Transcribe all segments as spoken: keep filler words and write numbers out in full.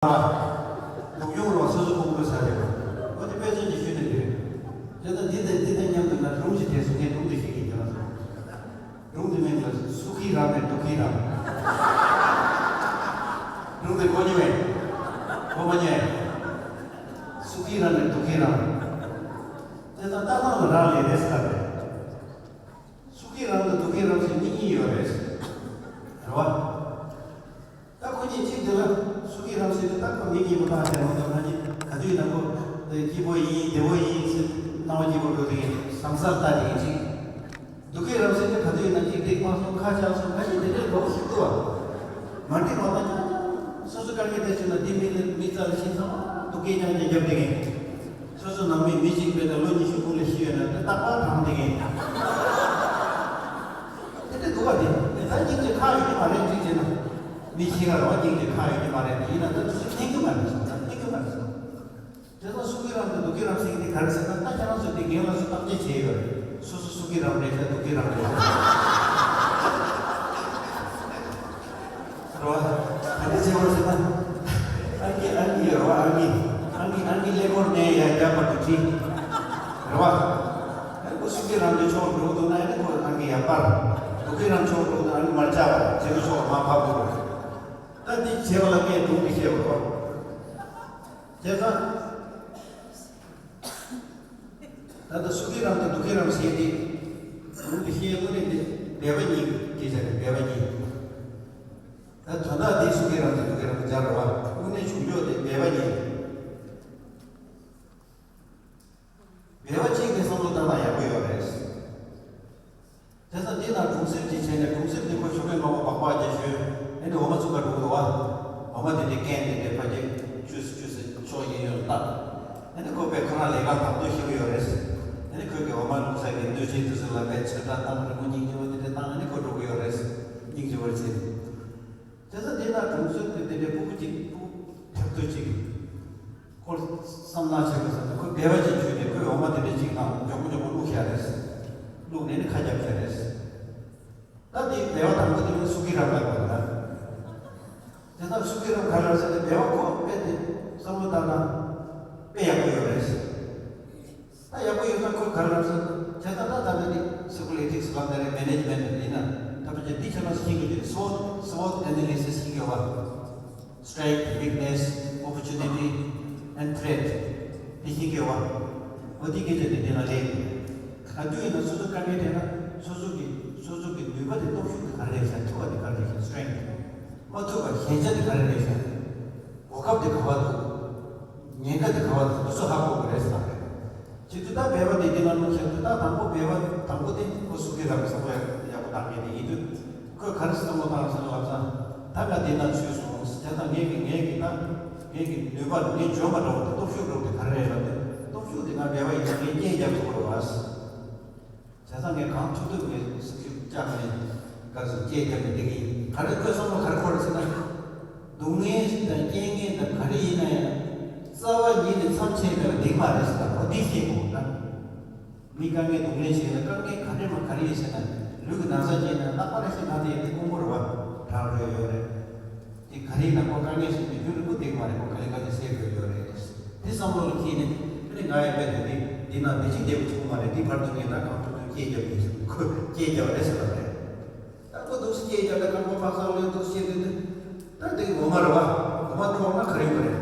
སྡུག་གྱོང་རོགས་སོ་སོ་ཁོང་ཁྲོ་ཟ་རེད་པ། འོ་དེ་དཔེ་མཚོན་གྱིས་ཞུས་ནས་འདུག་དེ་ལྟར་འདི་དང་འདི་དང་མཉམ་དུ་ང་སྒྲུང་ཞིག་དྲན་སོང་། ངས་སྒྲུང་འདི་ཤེས་ཀྱི་ཡིན་ལ། སྒྲུང་འདི་མིང་ལ་སུ་ཁི་རམ་ནས་སྡུག་ཁི་རམ། སྒྲུང་འདི་གོ་མྱོང་བས། གོ་མ་མྱོང་བས། སུ་ཁི་རམ་ནས་སྡུག་ཁི་རམ། དེ་ལྟར་ལྟ་སྟངས་ལ་རག་ལས་རེད་ཟེར་བ་རེད། སུ་ཁི་རམ་དང་སྡུག་ཁི་རམ་ཟེར་གཉིས་གཉིས་ཡོད་རེད། རེད་བ། ད་ཁོ་གཉིས་གཅིག་དེ་ལ་སུ་ཁི་རམ་ཟེར་དུས་ད་ཁོ་མིག་གཉིས་པོ་བཏང་བྱས་མ་གཏོགས་ང་གཉིས་ག་དུས་ཡིན་ན་ཁོ་སྐྱིད་པོ་ཡིན་བདེ་པོ་ཡིན་ཟེར་སྣང་བ་སྐྱིད་པོ་འགྲོ་དེ་ཡིན་ཟང་ཟང་ལྟ་དེ་ཡིན་གཅིག་སྡུག་གི་རང་སེམས་དེ་ག་དུས་ཡིན་ན་གཅིག་སྡིག་སྤངས་སོང་ཁ་བྱང་སོང་ཁ་ཤས་དེ་འདྲའི་ལོག་ཞིག་ཏུ་བ། མ་འགྲིག་མ་མ་ཀྱང་ཀྱང་སོ་སོ་དཀའ་ངལ་དེ་བྱུང་ན་འདི་མི་ལ་མི་རྩ་ལ་ཤིང་ཚང་མ་སྡུག་སྐད་རྐྱང་རྐྱང་རྒྱབ་བསྡད་མཁན། སོ་སོ་ནང་མི་མི་གཅིག་དཔེར་ན་ལོ་ཉི་ཤུ་དགུ་ལ་ཤི་ཡོད་ན་དེ་རྟག་པར་དྲང་བསྡད་མཁན། དེ་འདྲ་འདུག་བ་དེ་དེ་ད་སྙིང་རྗེ་ཁག་ཡོད་ཀྱི་མ་རེད་གཅིག་བྱས་ན། མི་ཤི་ཁ་ར་བ་སྙིང་རྗེ་ཁག་ཡོད་ཀྱི་མ་རེད་དེ་ཡིན་ན་ད་དུ་སུ་ལྷན་གྱི་མ་རེད་སོང་ད་ལྷན་གྱི་མ་རེད་སོང་། དེ་ཚོ་སུ་གི་རང་དང་སྡུག་གི་རང་ཟེར་གི་དེ་ག་རེ་ཟེར་ན་ད་ཁྱེད་རང་ཚོ་དེ་རྒན་ལགས་སུ་བརྟག་དཔྱད་བྱས་ཡོད་རེད། སོ་སོ་སུ་གི་རང་རེད་ཤག་སྡུག་གི་རང་རེད་ཤག་རེད་བ། ད་དེ་བྱས་པར་ཟེར་ན། ཨང་ཀི་ཨང་ཀི་ཡོད་རེད་བ། ཨང་ཀི་ཨང་ཀི་ཨང་ཀི་ཀླད་ཀོར་ནས་ཡར་རྒྱབ་བར་དུ་བྲིས། རེད་བ། ཨ་ནི་ཁོ་སུ་གི་རང་གི་ཕྱོགས་འགྲོ་གི་འདུག་ན་ཨ་ནི་ཁོ་ཨང་ཀི་ཡར་སྤར། སྡུག་གི་རང་ཕྱོགས་འགྲོ་གི་འདུག་ཨང་ཀི་མར་བཅག་པ་བྱེད་དུ་ཕྱོགས་མར་ཕབ་དགོས་རེད། ད་འདི་བྱས་པ་ལ་ངས་སྒྲུང་འདི་བཤད་པ་རེད་བ། བྱས་ཙང་། ད་ལྟ་སུ་ཁི་རམ་དང་སྡུག་ཁི་རམ་ཟེར་ཏེ། ལུང་དེ་བཤད་དངོས་གནས་དེ་སྦས་པ་གཉིས་སྐད་ཆ་རེད་སྦས་པ་གཉིས། ད་དོན་དག་དེ་སུ་ཁི་རམ་དང་སྡུག་ཁི་རམ་སྦྱར་བ་དངོས་གནས་བྱུང་ཕྱོགས་དེ་སྦས་པ་གཉིས། སྦས་པ་གཅིག་དེ་བསམ་བློ་བཏང་ན་ཡག་པོ་ཡོད་རེད། དེ་ཙང་འདི་ན་གྲོང་གསེབ་ཅིག་བྱས་ནས་གྲོང་གསེབ་འདི་ཁོ་ཞོགས་པའི་སྔ་པོ་སྦག་སྦག་རྒྱག་ཞོན་ཨེ་འདྲ་འོ་མ་བཙུགས་པར་འགྲོ་གི་འདུག་བ། འོ་མ་དེ་འདྲའི་ཀན་དེ་འདྲའི་ཕ་གི་བཅུ་ཙམ་བཅུ་ཙམ་ཕྱོགས་གཡས་གཡོན་བཏགས། ཨེ་ནི་ཁོ་པས་ཁོ་རང་ལས་ཀ་དང་དོད་ཤེས་ཀྱི་ཡོད་རེད། ཨེ་ནི་ཁོས་ཀྱི་འོ་མ་བླུགས་ས་གི་སྣོད་ཆས་དེ་ཚོ་ལ་པས་ཚོད་ལྟ་བཏང་རི་མོ་སྙིང་རྗེ་བོ་དེ་འདྲ་བཏང་ཨེ་ནི་ཁོ་འགྲོ་གི་ཡོད་རེད། སྙིང་རྗེ་བོར་བྱས། དེ་ཚོ་དེ་ན་གྲོང་གསེབ་དེ་དེ་འདྲའི་སྤུ་གུ་གཅིག་སྤུ་གུ་ཐེབས་ཐོ་གཅིག་ཁོ་བསམ་ནག་བྱེད་དགོས་ཟེར་ནས་ཁོས་སྦས་པ་ཅིག་བརྒྱུད་ནས་ཁོས་འོ་མ་དེ་འདྲ་གཅིག་དང་མགྱོགས་པོ་མགྱོགས་པོ་བླུགས་བཞག་རེད། བླུགས་ནས་ནི་ཁ་རྒྱབ་བཞག་རེད། ད་དེ་སྦས་པ་དང་པོ་དེ་ནི་སུ་ཁི་རམ་ལ་དགོས་ན། དེ་ལྟར་སུ་ཁི་རམ་ག་ལ་ཟེར་ནས་སྦས་པ་ཁོ་དཔེ་དེ་བསམ་བློ་བཏང་ན་དཔེ་ཡག་པོ་ཡོད་རེད། ད་ཡག་པོ་ཡོད་ན་ཁོ་ག་ལ་ཟེར་ན་བྱས་ཙང་ད་ད་ལྟ་ནི་སི་པོ་ལི་ཊིག་སི་ལབ་ན་རེད། མེ་ནེ་ཇི་མེན་ཊི་ཡིན་ན་ད་ཕལ་ཆེར་འདི་ཁྱེད་རང་ཤེས་ཀྱི་རེད། སི་ཝོཊ་སི་ཝོཊ་ཨེ་ན་ལི་སིས་ཤེས་ཀྱི་ཡོད་བ། Strength, weakness, opportunity and threat. དེ་ཤེས་ཀྱི་ཡོད་བ། འོ་དེ་སྐད་ཆ་དེ་དེ་ན་ལས་ཡོད། ག་དུས་ཡིན་ན་སོ་སོ་དཀའ་ངལ་འཕྲད་ན་སོ་སོ་གི་སོ་སོ་གི་ནུས་པ་དེ་སྟོབས་ཤུགས་དེ་ག་རེ་རེད་ཤག་ཐུབ་པ་དེ་ག་རེ་རེད་ཤག strength. མ་ཐུབ་པ་ཞན་ཆ་དེ་ག་རེ་རེད་ཤག་གོ་སྐབས་དེ་ག་བ་འདུག་ཉེན་ཁ་དེ་ག་བ་འདུག་འདི་ཚོ་ཧ་གོ་དགོས་རེད་ཟེར་བ་རེད། བྱེད་དུས་ད་སྦས་པ་དེ་འདི་ལ་གནོད་བྱེད་དུས་ད་དང་པོ་སྦས་པ་དང་པོ་དེ་ཁོ་སུ་ཁི་རམ་བསམ་བློ་ཡག་པོ་བཏང་མཁན་དེ་ཡིན་དུས་ཁོས་ག་རེ་བསམ་བློ་བཏང་ཟེར་ལབ་ཙང་ད་ང་འདི་ན་ཚུད་སོང་ཟེར། ད་ངས་ཀྱི་ངས་ཀྱི་ད་ངས་ཀྱི་ནུས་པ་ངས་འཇོན་པ་འདྲ་བོ་དེ་སྟོབས་ཤུགས་འདྲ་བོ་དེ་ག་རེ་རེད་ལབ་དུས་སྟོབས་ཤུགས་དེ་ང་སྦས་པ་ཡིན་ན་ངས་རྐྱེན་རྒྱབ་ཐུབ་པ་རེད་བ། བྱས་ཙང་ངས་གང་ཐུབ་ཐུབ་ངས་སེམས་ཤུགས་བཅངས་ནས་ག་ཚོད་སྐྱེལ་རྒྱབ་ནས་བསྡད་ཀྱི་ཡིན། ག་རེ་ཁོའི་བསམ་བློ་ག་རེ་འཁོར་ཟེར་ན། སྡུག་བསྔལ་དང་རྐྱེན་ངན་དང་ག་རེ་ཡིན་ན་ཡང་རྩ་བ་ཉིད་ནས་མཚམས་ཆད་པའི་སྡིག་པ་རེད་ཟེར་བ་འདི་ཤེས་དགོས་ད། མི་དཀའ་ངལ་སྡུག་བསྔལ་ཞིག་ལ་དཀའ་ངལ་ག་རེ་མ་ག་རེ་ཡིན་ཟེར་ན་ལུས་ཀྱི་ན་ཚ་ཅན་ན་རྟག་པར་ཤི་ན་དེ་ཡིན་དེ་དཀོན་པོ་རེད་བ། དྲག་རོལ་ཡོད་རེད། དེ་ག་རེ་ཡིན་ན་ཁོ་དཀའ་ངལ་ཞིག་མི་འགྱུར་རིང་པོ་བསྡད་མ་རེད། ཁོ་ག་ལེ་ག་ལེ་སེལ་དགོས་ཡོད་རེད། དེ་བསམ་བློ་ལ་འཁྱེར་ནས་ཨ་ནི་ང་ཡང་དཔེ་དེ་འདི་འདི་ན་འདི་ཅི་བདེ་པོ་བྱུང་མ་རེད། འདི་བར་དུ་ངས་ད་གང་ཐུབ་ཐུབ་སྐྱེལ་རྒྱབ་ཡིན་ཟེར། ཁོ་སྐྱེལ་རྒྱབ་རེད་ཟེར་བ་རེད། ད་ཁོ་འདུག་སེ་སྐྱེལ་རྒྱབ་ད་རྐང་པ་འཕག་འཚག་ལོས་འདུག་སེ་བྱེད་དུས་ད་འདི་འོ་མ་རེད་བ། འོ་མ་འཕྲོག་ན་ག་རེ་ཡོང་གི་རེད།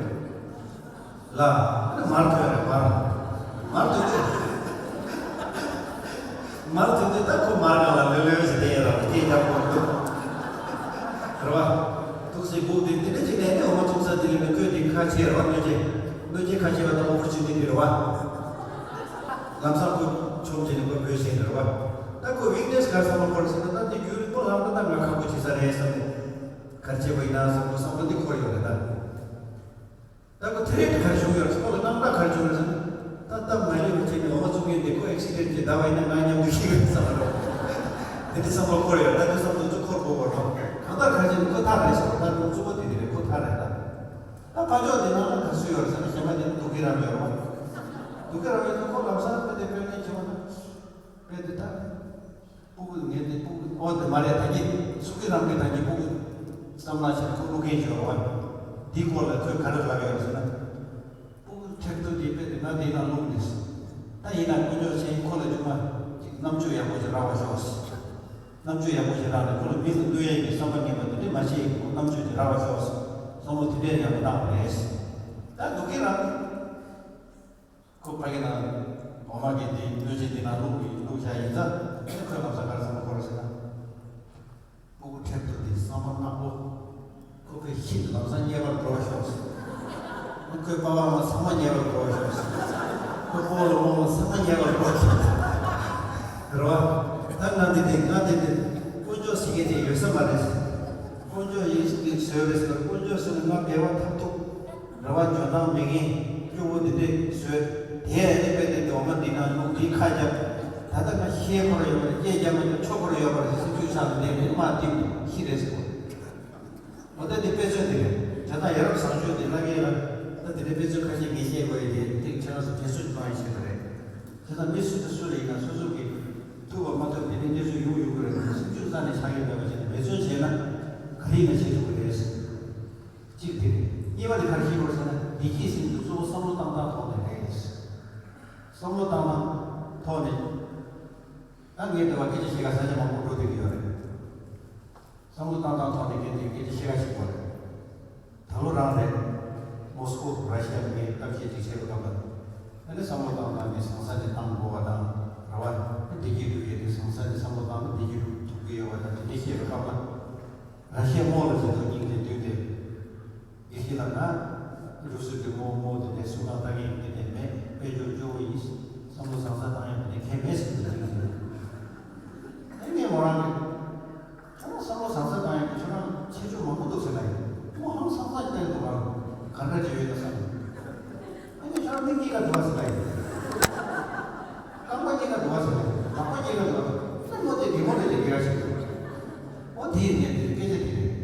ལ། ཨ་ནི་མར་ཐོན་རེད་མར། མར་ཐོན་དུས། མར་ཐོན་དུས་ད་ཁོ་མར་སྒང་ལ་ལོས་ལོས་ཟེར་བསྡད་ཡོད་ར་སྐད་རྒྱག་དགོས་འདུག་རེད་བ། ཐུགས་སྲས་སྦུག་དེ་དེ་འདྲ་ཅིག་ནས་ནི་འོ་མ་བཙུགས་ས་དེ་ལས་ནི་ཁོས་དེ་ཁ་ཕྱེ་ར་བ་གནོད་བྱེད། གནོད་བྱེད་ཁ་ཕྱེ་བ་དང་ཨོ་པོར་ཅུ་ནི་ཊི་རེད་བ། ལམ་སང་ཁོ་ཆོམ་བྱས་ནས་ཁོ་བོས་ཤེས་རེད་བ། ད་ཁོ་ཝིག་ནེ་སི་ག་བསམ་བློ་འཁོར་ཟིན་ན་ད་དེ་རྒྱུན་རིང་པོ་ལངས་ན་ད་ང་ཁག་པོ་བྱེད་ས་རེད་བསམ་ནས། ག་རེ་བྱེད་དགོས་ཡིན་ན་བསམ་བློ་བསམ་བློ་འདི་འཁོར་ཡོད་རེད་ད། ད་ཁོ་ཐེ་རེ་ག་རེ་བྱུང་ཡོད་རེད། ཁོ་ལ་དངངས་སྐྲག་ག་རེ་བྱུང་ཡོད་རེད་ཟེར་ན། ད་སྟབས་མ་ལེགས་པ་བྱས་ནས་འོ་མ་བཙུགས་མཁན་དེ་ཁོ་ཨེག་སི་ཌེན་ཊི་བྱས་བསྡད་པ་ཡིན་ན་ང་མཉམ་དུ་ཤི་བའི་བསམ་བློ། དེ་འདྲའི་བསམ་བློ་འཁོར་ཡོད་རེད། ད་དེ་བསམ་བློ་ཚུར་འཁོར་དགོས་པ་རེད། གང་ལྟར་ག་རེ་བྱས་ནས་ཁོ་ཐག་རེད་ཟེར་བ། ད་དུང་གཙོ་བོ་དེ་དེ་རེད། ཁོ་ཐག་རེད་ད། ད་ཕ་ཕྱོགས་དེ་ནང་ལ་ག་སུ་ཡོད་རེད་ཟེར་ན་གཞན་པ་དེ་ནི་སྡུག་གི་རམ་ཡོད་རེད་བ། སྡུག་གི་རམ་ཡོད་ན་ཁོ་ལམ་སང་ཁོ་དེ་དཔེ་ལེན་བྱེད་པ་ན། དཔེ་དེ་ད། སྤུ་གུ་ངས་དེ་སྤུ་གུ་ཨོ་དེ་མ་རེད། ད་གི་སུ་གི་རང་གི་ད་གི་སྤུ་གུ་བསམ་ན་ཆེ་ཁོ་བླུག་མཁན་ཞིག་ཡོད་རེད་ འདིའི་སྐོར་ལ་ཁོས་ག་རེ་ལབ་ཡོད་ཟེར་ན། སྤུ་གུ་ཁྲེག་ཏུ་འདི་དཔེ་དེ་ང་འདི་ནང་བླུགས་ནས། ད་ཡིན་ན་དཀོན་མཆོག་མཁྱེན། ཁོ་ལ་ཅུང་མ་ཅིག་རྣམ་དཔྱོད་ཡག་པོ་ཞིག་རག་པ་ཤོག་ཟེར། རྣམ་དཔྱོད་ཡག་པོ་ཞིག་རག་ནས་ཁོ་ལ་མི་ལ་གནོད་ཡས་ཀྱི་བསམ་པ་ངན་པ་དེ་འདྲས་མ་བྱེད་ཀྱི་ཁོ་རྣམ་དཔྱོད་ཅིག་རག་པ་ཤོག་ཟེར། བསམ་བློ་དེ་འདྲས་ཡག་པོ་བཏང་བ་རེད་ཟེར། ད་འདུག་གི་རང་། ཁོ་ཕ་གི་ནང་འོ་མ་གི་འདི་སྣོད་ཆས་འདི་ནང་བླུགས་ཡིན། བླུགས་བཞག་ཡིན་ཙང་ཁོས་ལམ་སང་ག་རེ་བསམ་བློ་འཁོར་ཟེར་ན། སྤུ་གུ་ཁྲེག་ཏུ་འདི་བསམ་པ་ནག་པོ། ཁོ་ཁོའི་ཤི་ལམ་སང་ཉེ་བར་འགྲོ་ཤོག་ཟེར། ཁོའི་པ་ཕ་ལ་ཚང་མ་ཉེ་བར་འགྲོ་ཤོག་ཟེར། ཁོའི་སྤོ་ལོ་རྨོ་ལོ་ཚང་མ་ཉེ་བར་འགྲོ་ཤོག་ཟེར། རེད་བ། ད་ང་འདི་འདི་ང་འདི་འདི་དཀོན་མཆོག་ཟེར་མཁན་དེ་ཡོད་ས་མ་རེད་ཟེར། དཀོན་མཆོག་ཡིན་ཟེར་གི་བཟོས་རེད་ཟེར། དཀོན་མཆོག་ཟེར་ན་ང་བདེ་བ་ཐོབ་ཐུབ། རེ་བ་འཇོན་ཐང་མེད་མཁན་སྐྱོ་བོ་འདི་འདྲས་བཟོས། དེ་ཨ་ནི་དཔེ་དེབ་དེ་འོ་མ་འདི་ནང་བླུགས། འདིའི་ཁ་བརྒྱབ། ད་ལྟ་ང་ཤེས་ཁོ་ར་ཡོད་པ་རེད། སྐད་རྒྱབ་མ་རྒྱབ་ཆོག་ཁོ་ར་ཡོད་པ་རེད་ཟེར། སེམས་ཤུགས་ཆག་ནས་ལས་མེད་དམག་བཏིང་ཤི་རེད་ཟེར་གོ། འོ་ད་འདི་དཔེ་མཚོན་འདི་རེད། བྱས་ཙང་ཡ་རབས་བཟང་སྤྱོད་འདི་བླ་རྒན་ལ་ད་འདི་འདྲའི་དཔེ་མཚོན་ཁ་ཤས་ངས་བཤད་དགོས་ཡ་དེ་ཏིག་ཁྱེད་རང་ཚོ་དྲན་གསོ་གནང་ཡ་ཆེད་དུ་རེད། བྱས་ཙང་མི་སུ་དང་སུ་ལ་ཡིན་ན་སོ་སོ་གིས་ཐུབ་པ་མ་ཐུབ་དེ་འདྲའི་གནས་ཚུལ་ཡོང་ཡོང་གི་རེད། སེམས་ཤུགས་རྩ་ནས་ཆག་ཡ་མེད་པ་བྱས་ནས་འབད་བརྩོན་བྱས་ན་ག་རེ་ཡིན་ན་བྱེད་ཐུབ་ཀྱི་རེད། གཅིག་དེ་རེད། གཉིས་པ་དེ་ག་རེ་ཤེས་དགོས་ཟེར་ན། བདེ་སྐྱིད་ཟེར་དུས་གཙོ་བོ་བསམ་བློ་བཏང་སྟངས་ཐོག་ནས་རེད། བསམ་བློ་བཏང་སྟངས་ཐོག་ནས། ད་ངས་འདི་བ་སྐད་ཆ་བཤད་ག་ས་ཆ་མང་པོ་འགྲོ་བསྡད་ཀྱི་ཡོད་རེད། བསམ་བློ་བཏང་སྟངས་ཐོག་ནས་ངས་འདི་སྐད་ཆ་བཤད་ག་ཞིག་དགོས་རེད། ད་ལོ་རང་རེད། མོ་སི་ཀོ་ར་ཤི་ཡ་ལ་ངས་གཏམ་བཤད་ཅིག་བྱས་པའི་སྐབས་ལ། ཨ་ནི་བསམ་བློ་བཏང་སྟངས་ནི་བཟང་ས་ནས་བཏང་དགོས་པ་དང་། རེད་བ། བདེ་སྐྱིད་སྒྲུབ་ཡས་དེ་བཟང་ས་ནས་བསམ་བློ་བཏང་ན་བདེ་སྐྱིད་སྒྲུབ་ཐུབ་ཀྱི་ཡོད་པ་དང་དེ་འདྲ་བཤད་པའི་སྐབས་ལ། ར་ཤི་ཡ་དམག་ལ་བྱེད་དོ་སྙིང་རྗེ་བསྟོད་དེ། དགེ་བཤེས་ལགས་ང་འབྲུག་སུ་འདི་མོ་མོ་དེ་འདྲའི་གསུང་སྟངས་ལྟ་མཁན་ཡིན་གྱི་དེ་མེད། དཔལ་འབྱོར་སྐྱོ་བོ་ཡིན། བསམ་བློ་བཟང་ས་བཏང་ཡག་དེ་འདྲའི་གང་ཡང་མེད་ཟེར་གྱི་འདུག་ཟེར། ཨེ་ངས་མོ་རང་གི་ཁྱོད་རང་བསམ་བློ་བཟང་ས་བཏང་ཡག་གི་ཁྱོད་རང་ཁྱད་ཆོས་མང་པོ་འདུག་ཟེར་ལ་ཡིན། མོ་ཧང་སང་སང་བསྟན་འདུག་རང་ག་འདྲ་ཅིག་ཡོད་ན་བསམ། ཨ་ནི་ཁྱོད་རང་མིག་གཉིས་ཀ་འདུག་བ་ཟེར་ལ་ཡིན། རྐང་པ་གཉིས་ཀ་འདུག་བ་ཟེར་ལ་ཡིན། ལག་པ་གཉིས་ཀ་འདུག་བ་ཟེར། ཨ་ནི་མོ་དེ་དགེ་མོ་རེད་དེ་དགེ་ར་ཞིག་འདུག་འོ་དེ་ཡིན་ནས་དེ་སྐད་ཆ་དེ་རེད།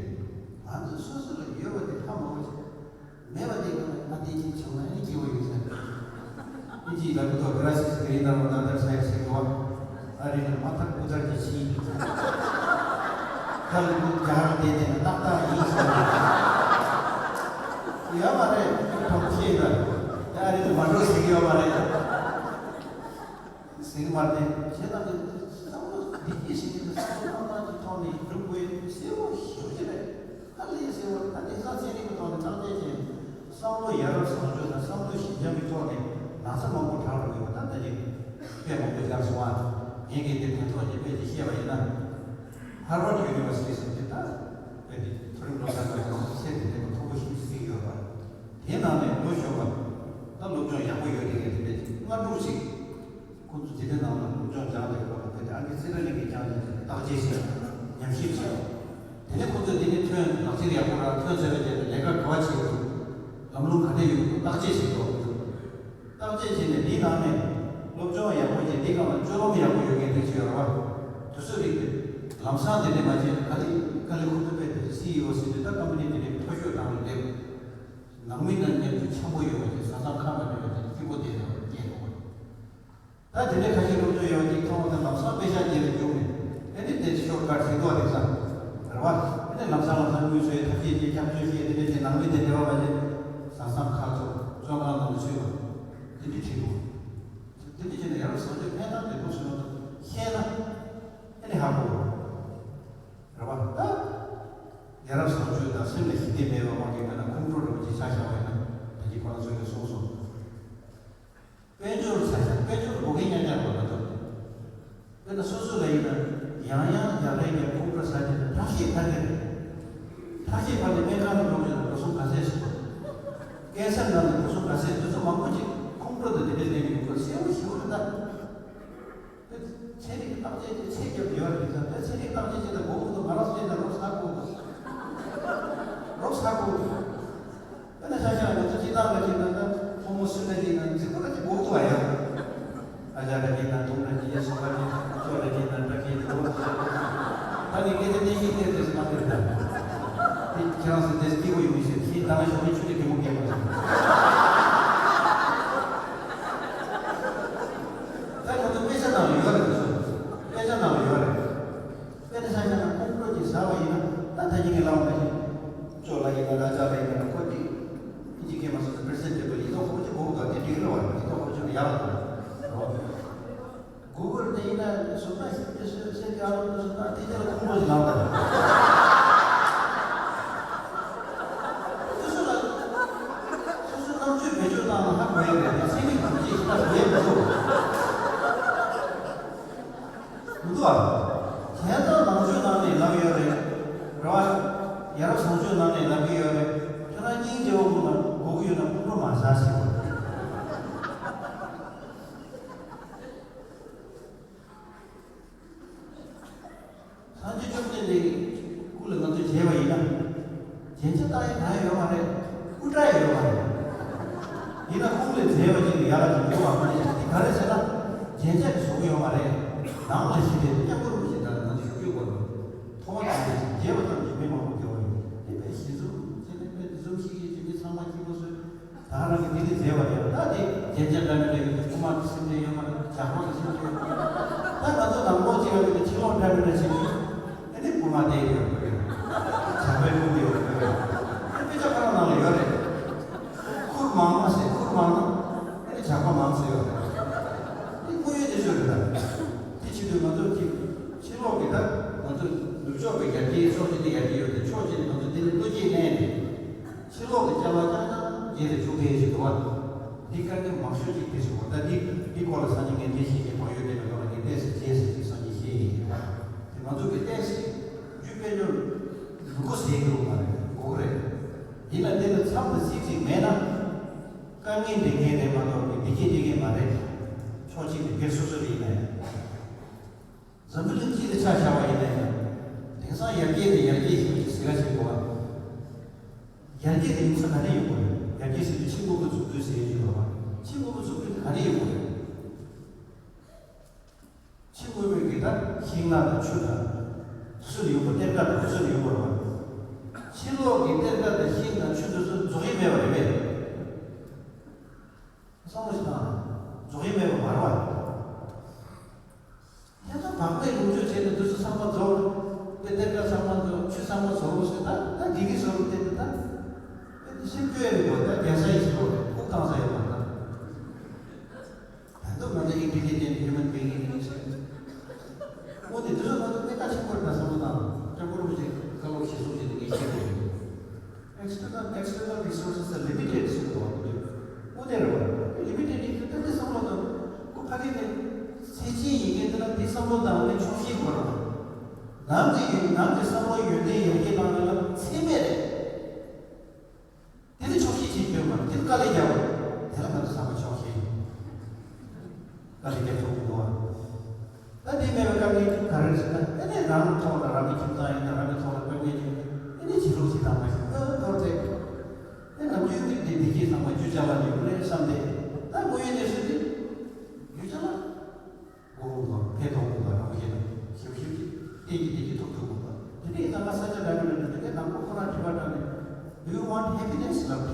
ང་ཚོ་སོ་སོ་ལ་ཡོད་པ་དེ་ཧ་མ་གོ་ཅིག་མེད་པ་དེ་ང་ལ་ང་བདེ་སྐྱིད་བྱུང་ན་ཨ་ནི་སྐྱིད་པོ་ཡོད་ཟེར། ཨིན་ཇིའི་ལ་ཀུ་ཏོ་ག་ར་སི་སི་ཀ་རི་ན་རོ་ན་དར་སའི་སི་ཀི་བ། ཨ་རི་ལ་མ་ཐག་ཀུ་ཐར་གྱི་ཕྱིན། ད་ལ་ཀུ་རྒྱ་གར་བསྡད་དེ་ན་ཏག་ཏག་ཡིན་ཟེར། ཡོད་མ་རེད། ཁོང་ཁྲོ་ཤེས་ད། ཨ་རི་ལ་མ་འགྲོ་ཟེར་གྱི་ཡོད་མ་རེད། ཟེར་གྱི་མ་རེད། བྱས་ཙང་ནི་བསམ་བློ་བདེ་སྐྱིད་ཞིག་ཡིན་ན་བསམ་བློ་བཏང་སྟངས་ཀྱི་ཐོག་ནས་སྒྲུབ་དགོས་ཡ་གལ་ཆེན་པོ་ཞེ་པོ་ཅིག་རེད། ད་ལས་ཟེར་བ་ད་དེང་སང་ཚན་རིག་གི་ཐོག་ནས་བརྟག་དཔྱད་བྱས། བསམ་བློ་ཡ་རབས་བཟང་སྤྱོད་དང་བསམ་བློ་ཞི་འཇམ་གྱི་ཐོག་ནས་ན་ཚ་མང་པོ་དྲག་འགྲོ་གི་ཡོད་པ་ད་ལྟ་ཅིག་དཔེ་མང་པོ་སྦྱར་སོང་ཨ། ངས་གལ་ཏེ་ཕན་ཐོགས་ཀྱི་དཔེ་ཅིག་བཤད་པ་ཡིན་ན། ཧར་ཝར་ཌི་ཡུ་ནི་ཝར་སི་ཊི་ཟེར་དེ་ད་དཔེ་དེ་མཐོ་རིམ་སློབ་གྲྭ་ནང་ཚོ་ཚད་དེ་འདྲའི་མཐོ་པོ་ཞིག་བརྩི་གི་ཡོད་པ། དེའི་ནང་ནས་ལོ་གཞོན་པ་ད་སློབ་སྦྱོང་ཡག་པོ་ཡོད་དེ་གས་དེ་འདྲ་ཅིག་ལྔ་དྲུག་ཅིག་ཁོང་ཚོ་དེ་འདྲའི་ནང་ལ་སློབ་སྦྱོང་སྦྱངས་ཏེ་ཡོད་པ་དང་དཔེ་དེ་ཨང་ཀི་རྩིས་ར་གླིང་གིས་སྦྱངས་ནས་བརྟག་དཔྱད་བྱས། ཉམས་ཞིབ་བྱས། དེ་ནས་ཁོ་ཚོས་དེ་ནས་ཐོན་ལག་ཁྱེར་ཡག་པོ་རག་ཐོན་ཚར་བའི་རྗེས་ལ་ལས་ཀ་ག་བ་བྱེད་དགོས། ལམ་ལུགས་ག་འདྲ་ཡོད་དགོས་བརྟག་དཔྱད་བྱེད་དགོས། བརྟག་དཔྱད་བྱས་ནས་འདིའི་ནང་ནས་སློབ་སྦྱོང་ཡག་པོ་བྱས་འདིའི་སྒང་ལ་སྤྱོད་ལམ་ཡག་པོ་ཡོད་མཁན་དེ་ཅིག་ཡོད་རེད་བ། དེ་ཚོ་རིགས་དེ་ལམ་སང་དེ་འདྲས་མ་བྱས་ན་ག་ལེ་ག་ལེ་ཁོ་ཚོ་དཔེ་དེ་སི་ཨི་ཨོ་ཟེར་དུས་ད་ཀམ་པ་ནི་དེ་འདྲས་མཐོ་ཤོས་གྲས་ལ་སླེབས། ནང་མི་དང་མཉམ་དུ་འཆམ་པོ་ཡོད་པ་ཅིག་བཟའ་ཚང་ཁ་མ་འདྲ་བ་ཅིག་སྐྱིད་པོ་བསྡད་ཡོད་པ་རྙེད་ཡོང་བ་རེད། ད་དེ་འདྲའི་ཁ་ཤས་སློབ་སྦྱོང་ཡོད་པ་ཅིག་མཐོང་བ་དང་ལམ་སང་དཔེ་ཆ་འདི་ལ་རྒྱུགས་ནས་ཨེ་ནི་དེ་ཤོག་ཀ་ཁྲིད་འདུག་བ་དེང་སང་རེད་བ། ཨེ་ནི་ལམ་སང་ལམ་སང་དངུལ་བཟོས་ཐབས་ཤེས་བྱས་སྐྱབས་བཅོལ་བྱས་དེ་འདྲ་བྱས་ནང་མི་དེ་འབྲེལ་བ་མ་བྱས། བཟའ་ཚང་ཁ་ཐོར་བཙོན་ཁང་ནང་ལ་ཚུད་པ་དེ་འདྲ་ཁྲིད་འདུག་དེ་འདྲ་བྱས་ནས་ཡ་རབས་བཟང་སྤྱོད་ཕན་ཐོགས་དེ་འདུག་ཟེར་བ་དང་ཤེས་ན་ཨེ་ནི་ཧ་གོ་རེད་བ། ད་ཡ་རབས་བཟང་སྤྱོད་དང་སེམས་ལ་ཞི་བདེ་མེད་པ་མང་གི་མེད་ན་ཁོང་ཁྲོ་རུ་ཅིག་ཆ་བཞག་པ་ཡིན་ན་ད་ཅི་ཁོ་རང་ཚོས་ཀྱི་གསུངས་སོང་། དཔལ་འབྱོར་ཆ་བཞག་དཔལ་འབྱོར་དགོས་མཁན་ཉག་ཉག་རེད་མ་གཏོགས། དཔེར་ན་སོ་སོ་ལ་ཡིན་ན་ཡང་ཡང་རྒྱག་རེས་ཀྱང་ཁོང་ཁྲོ་ཟ་གི་འདུག་ཁྲག་ཤེད་འཕར་གི་རེད། ཁྲག་ཤེད་འཕར་ནས་སྨན་ཁང་ལ་འགྲོ་གི་འདུག་འགྲོ་སོང་ག་ཚད་ཟེར་དགོས། ཀན་སར་ནང་ལ་འགྲོ་སོང་ག་ཚད་དེ་ཚོ་མང་པོ་ཅིག་ཁོང་ཁྲོ་དང་དེ་འདྲའི་ལྡན་གྱི་ཡོད་པ་གསལ་པོ་ཞེ་པོ་རེད་ད། དེ་ཚན་རིག་བརྟག་དཔྱད་དེ་ཚད་བརྒྱབ་ཡོད་རེད་ཟེར་དེ་ཚན་རིག་བརྟག་དཔྱད་བྱེད་ན་མགོ་སྐོར་དུ་ང་རང་ཚོ་བྱེད་ན་རོབ་ཟ་དགོས། རོབ་ཟ་དགོས། དཔེར་ན་ཆ་བཞག་ང་ཚོ་སྤྱི་བཏང་ལ་བྱེད་ན་ད་ཕོ་མོ་སུ་འདྲ་བྱེད་ན་འཛིང་པོ་འདྲ་བྱེད་དགོས་འདུག་བ་ཡ། ཨ་ཅག་འདྲ་བྱེད་ན་དུང་འདྲ་བྱེད་ཡ་སོ་འདྲ་བྱེད་ཅོ་འདྲ་བྱེད་ན་འདྲ་བྱེད་དགོས། ད་ནི་སྐད་ཆ་བསྟན་བཤིག་བསྟན་ཏེ་སུ་མ་བསྟན་ད། དེ་ཁྱེད་རང་ཚོ་དེ་སྐྱིད་པོ་ཡོང་མི་ཤེས་ཤིག་ད་ང་ཞོགས་པའི་ཆུ་ཚོད་གད་མོ་བགད་པ་ཟེར། ད་ཁོ་ཚོ་དཔེ་ཆ་ནང་ལ་ཡོད་རེད་དེ་ཚོ། དཔེ་ཆ་ནང་ལ་ཡོད་རེད། དཔེ་ཆ་ཆ་ན་ཁོང་ཁྲོ་ཅིག་ཟ་བ་ཡིན་ན་ད་ད་ཉིན་གྱི་ལམ་ནས་ཅོ་ལ་ཡིན་ན་ར་ཅག་ལ་ཡིན་ན་ཁོ་ཅིག་ ཡག་ལ་དང་། གུ་གུལ་དེ་ཡིན་ན་བཟོ་ལྟ་ཞིག་དེ་སུས་སེམས་ཀྱི་ཨ་ལོ་དེ་བཟོ་ལྟ་དེ་ཆ་ལ་ཁུངས་ལོ་ཞིག་ལངས་པ་རེད། སོ་སོ་ལ་སོ་སོ་རྣམ་དཔྱོད་བེད་སྤྱོད་བཏང་ན་ཧ་གོ་ཡ་རེད། དེ་ཚན་རིག་དང་ཅིག་ཤེས་ན་བཟོ་ཡ་མི་འདུག་མི་འདུག་ཨ། བྱས་ཙང་ནང་ཆོས་ནང་ནས་ལབ་ཡོད་རེད། རེད་བ། ཡ་རབས་བཟང་སྤྱོད་ནང་ནས་ལབ་ཀྱི་ཡོད་རེད། ཁྱོད་རང་སྙིང་རྗེ་བོ་དགོས་ན་དགོས་ཀྱི་ཡོད་ན་ཕུང་པོ་མ་ཟ་ཟེར་བ། སངས་རྒྱས་བཅོམ་ལྡན་འདས་ཀྱི་སྐུ་ལ་ང་ཚོས་མཇལ་བ་ཡིན་ན། མཇལ་ཆ་ལྟ་ཡ་གང་ཡང་ཡོད་མ་རེད། སྐུ་འདྲ་ཡོད་མ་རེད། ཡིན་ན་ཁོང་ལས་མཇལ་བ་ཅིག་ལ་ཡར་ལ་ཅིག་འགྲོ་བ་མ་རེད། འདི་ག་རེ་ཟེར་ན། མཇལ་ཆ་གི་བཟོ་གི་ཡོད་མ་རེད། ནང་ལ་ཞིག་རེད། སྐྱབས་མགོན་རིན་པོ་ཆེ་ད་ང་ཚོ་ཞུ་རྒྱུ་གོ་རེད། མཐོང་བ་དང་མཇལ་བ་ཙམ་གྱིས་མི་མང་པོ་དགེ་བ་ཡོད། དེ་པས་ཞི་འཛུམ་བྱས་ནས་པས་འཛུམ་ཞིག་གིས་བྱས་ནས་ཚང་མ་སྐྱིད་པོ་བཟོས། ད་རང་གི་དེ་ནི་མཛེས་པ་རེད། ད་དེ་རྒྱན་ཆ་འདྲ་མི་འདྲ་ཡོད་དེ་དབུ་མ་གི་སེམས་ཅན་ཡོད་མ་རེད། ཇག་པ་གི་སེམས་ཅན་ཡོད་མ་རེད། ད་ང་ཚོ་ནང་ལོགས་གཅིག་ཡོད་དེ་ཕྱི་ལོགས་འདྲ་མི་འདྲ་བྱེད་ཀྱི་ཨེ་ནི་དབུ་མ་དེ་ཡོད་པ་རེད། ཇག་པའི་དབུ་མ་ཡོད་པ་རེད། ཨེ་དཔེ་ཆ་ཁོ་རང་ནང་ལ་ཡོད་རེད། ཁུར་མང་མ་ཟེར་ཁུར་མང་ན་ཨེ་ནི་ཇག་པ་མང་ཟེར་ཡོད་རེད། དེ་དངོས་ཡོད་དེ་ཚོ་རེད། ད་དེ་བྱེད་དུས་ང་ཚོ་གཅིག་ཕྱི་ལོགས་ཀྱི་ད་ང་ཚོ་ནུབ་ཕྱོགས་ཀྱི་ཡར་རྒྱས་ཕྱོགས་གཅིག་ནས་ཡར་རྒྱས་ཡོད་དེ་ཕྱོགས་གཅིག་ནས་ང་ཚོ་དེ་ལ་བློ་སྐྱེད་གནས་ནས། ཕྱི་ལོགས་ཀྱི་ཅ་ལག་རྐྱང་རྐྱང་རྗེས་ལ་འཇུག་མཁན་ཞིག་འདུག་བ། འདི་དཀའ་ངལ་མང་ཤོས་ཅིག་དེ་ཞིག་འོ་ད་འདི་འདི་སྐོར་ལ་སང་ཉིན་ངས་འདི་ཞིག་གི་བང་ཡོད་དེ་མེད་ལོག་ལ་ངས་ཏོག་ཙམ་རྗེས་སུ་ཅིག་སང་ཉིན་བཤད་ཡིན། དེ་ང་ཚོ་གི་ཏོག་ཙམ་རྒྱུ་དཔལ་འབྱོར་མི་དགོས་ཟེར་གྱི་ཡོད་མ་རེད། དགོས་ཀྱི་རེད། ཡིན་ན་དེ་ལ་མཚམས་དང་ཚིག་ཅིག་མེད་ན། དཀའ་ངལ་འདྲེན་མཁན་རེད་མ་གཏོགས་བདེ་སྐྱིད་སྟེར་མཁན་མ་རེད། ཕྱོགས་གཅིག་ནས་སྒེར་སོ་སོ་རེ་ཡིན་ན་ཡང་། འཛམ་བུ་གླིང་སྤྱི་ལ་ཆ་བཞག་པ་ཡིན་ན་ཡང་། དེང་སང་ཡར་རྒྱས་དེ་ཡར་རྒྱས་ཞིག་ཅིག་ཟེར་ག་ཞིག་འདུག་བ། ཡར་རྒྱས་དེ་ཡིན་ས་ག་ནས་ཡོང་གི་རེད། ཡར་རྒྱས་ཟེར་དུས་ཕྱི་དངོས་པོ་འཛུགས་སྐྲུན་ཟེར་ཡོད་ཀྱི་རེད་བ། ཕྱི་དངོས་པོ་འཛུགས་སྐྲུན་དེ་ག་ནས་ཡོང་གི་རེད། ཕྱི་དངོས་པོའི་གི་ད་ཤིང་ནགས་དང་ཆུ་དང་། དེ་ཚོ་ལ་ཡོང་གི་གཏེར་ཁ་དང་དེ་ཚོ་ལ་ཡོང་གི་རེད་བ། ཕྱི་ལོགས་ཀྱི་གཏེར་ཁ་དང་ཤིང་དང་ཆུ་དེ་ཚོ་རྫོགས་ཡས་མེད་པ་རེད་པས། བསམ་བློ་ཞིག་བཏང་ན། རྫོགས་ཡས་མེད་པ་མ་རེད་བ། དེ་ཚོ་བག་མེད་ལོངས་སྤྱོད་བྱས་ནས་དུས་ཚོད་ཚང་མ་རྫོགས། དེ་གཏེར་ཁ་ཚང་མ་རྫོགས། ཆུ་ཚང་མ་རྫོགས་རོགས་ཟེར། ད་ད་དགེ་རྒན་བཟོ་རོགས་བལྟས་ཏེ་ད། དེ་སེམས་སྐྱོ་ཡ་རེད་གོ། ད་རྒྱལ་ས་ཡིན་ཟེར་རོགས་རེད། ཁུག་བཏང་ས་ཡོད་མ་རེད་ད། ད་དུང་ང་ཚོ་ཨིན་ཇི་ལི་ཇེན་ཊི་ཧིའུ་མན་བིང་ཡིན་ཟེར། འོ་དེ་དུས་ཚོད་ང་ཚོ་གནད་འགག་ཆེན་པོ་རེད་ད་བསམ་བློ་བཏང་། སྐྱབས་མགོན་རིན་པོ་ཆེ་བཀའ་སློབ་གཞིར་བཟུང་བྱས་ནས་ངས་བཤད་དགོས་རེད། External, external resources are limited ཟེར་གྱི་འདུག་བ། དངོས་གནས་རེད་བ། limited ཡིན་དུས་ད་འདི་བསམ་བློ་དང་། ཁོ་ཕ་གི་ནས་ཚེ་ཆེན་ཡིན་མཁན་དེ་ལ་འདི་བསམ་བློ་བཏང་ནས་ཆོག་ཤེས་དགོས་རེད་བ། ནང་གི་ཡོན་ནང་གི་བསམ་བློ་ཡོན་ཏན་ཡར་རྒྱས་བཏང་ཡོད་ན་ཚད་མེད་རེད། དེ་ནི་ཆོག་ཤེས་བྱེད་རྒྱུ་མ་རེད། དེ་ནི་དཀའ་ལས་རྒྱག་དགོས། དེ་ལ་ང་ཚོ་ཚང་མ་ཆོག་ཤེས་ཡིན། དཀའ་ལས་རྒྱག་ཆོག་གི་འདུག་བ། ད་དེ་མེད་པའི་དཀའ་ངལ་ག་རེ་རེད་ཟེར་ན། ཨེ་ནས་རང་ཐོག་ལ་རང་གི་ཁྱིམ་ཚང་ཡིན་ན་རང་གི་ཐོག་ལ་དཀའ་ངལ་ཡོད། ཨེ་ནས་བྱེད་ལུགས་ཅིག་དང་མ་ཤེས་ཨ་ཐོག་དེ། ཨེ་ནམ་རྒྱུན་གྱི་དེ་བདེ་སྐྱིད་ཚང་མ་རྒྱུ་ཅ་ལག་ཡོད་རེད་བསམ་སྟེ། ད་དངོས་ཡོད་གནས་ཚུལ་དེ་རྒྱུ་ཅ་ལག་དགོས་མཁོ་འདུག་ཕན་ཐོགས་མཁོ་འདུག་རང་བཞིན་ཞིབ་ཞིབ་ཀྱིས་གཏན་གྱི་བདེ་སྐྱིད་ཐོབ་ཐུབ་མཁོ་འདུག་དེ་འདྲ་ཡིན་ཙང་ང་ས་ཆ་འདྲ་མི་འདྲ་འདྲ་དེ་གའི་ནང་པ་ཁོ་རང་དྲི་བ་དྲངས་ནས། Do you want happiness? ལབ་དྲིས།